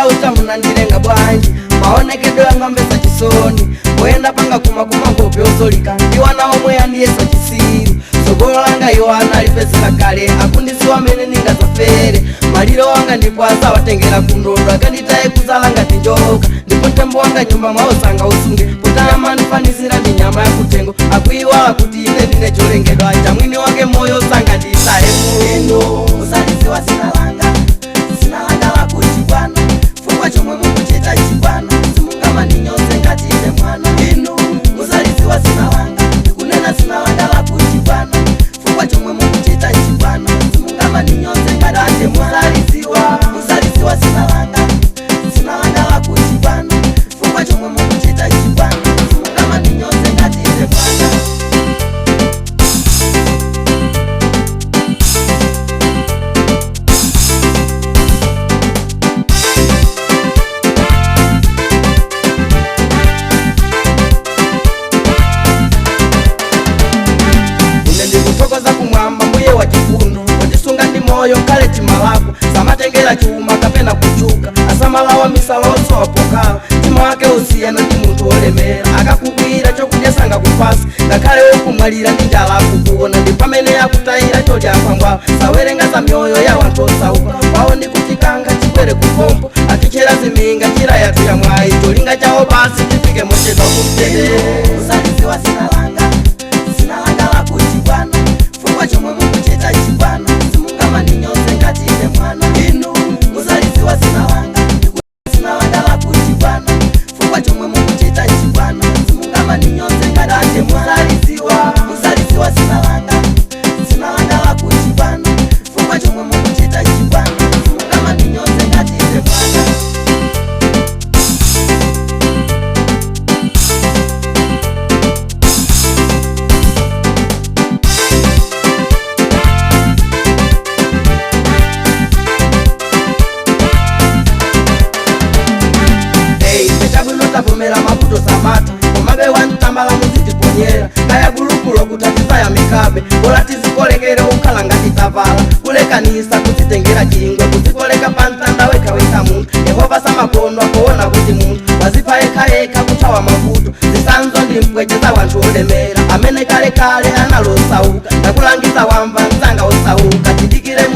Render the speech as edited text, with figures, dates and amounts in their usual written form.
Chauta munandilenga bwanji, maonekedwe yanga mbesa chisoni, poyenda panga kuma ngope osolika, ndiwana omwe andiyesa chisiru, sogolo langa iwo analipezera kale, akundisiwa amene ningazafere, maliro wanga ndipo asawatengera kundodo, akanditaye kuzala ngati njoka, ndipo mtembo wanga nyumba mwawo sanga usunge, potama ndifanizira ndi nyama yakutengo, akuiwala kuti ine ndine cholengedwa, chamwini wake moyo sanga nditaye ino, usaliziwa zina langa, zina langa lakuchibwana, fungwa chomwe mukuchita chibwana, simungamaninyose ngati ine mwana, inu musaliziwa zina langa, ndikunena zina langa lakuchibwana, fungwa chomwe mukuchita chibwana, simungamaninyose ngati ine mwana, musaliziwa zina langa, zina langa lakuchibwana, fungwa chomwe mukuchita chibwana, simungamaninyose ngati ine mwana. Ine ndikuthokoza kumwamba mbuye wa chifundo, wandisunga ndi moyo kale chimalako, samatengera chuma kapena kuchuka, asamalawa misala osowapokala, mtima wake usiyana ndi munthu wolemera, akakugwira chokudya sangakupasa, ngakhale wokumwalira ndi njala akukuona, ndi pamene akutayira chodya pangwala, sawerenga za mioyo ya wanthu osauka, wawo ndi kutikanga chikwere kupompo, atichera ziminga njira yathu ya mwayi, cholinga chawo basi tifike mochedwa kumtendere. Usaliziwa zina langa, zina langa lakuchibwana, fungwa chomwe mukuchita chibwana, simungamaninyose ngati ine mwana, inu musaliziwa zina langa, zina langa lakuchibwana, fungwa chomwe mukuchita chibwana, simungamaninyose ngati ine mwana, musaliziwa zina langa, zina langa lakuchibwana, fungwa chomwe mukuchita chibwana, simungamaninyose ngati ine mwana. Ei, pechabwino tavomera mavuto samata, komabe wantambala muzitiponyera, kaya gulupulo kutatizaya mikabe, bola tizikolekere ukhala ngati tavala, kulekanisa kuzitengera chingwe, kuzikoleka pamtanda wekaweka munthu, Yehova samakondwa poona kuti munthu wazipha yekhayekha kuthawa mavuto, zisanzo ndi mpweche za wanthu olemera, amene kalekale analosauka, ndakulangiza wamva msanga osauka, tidikire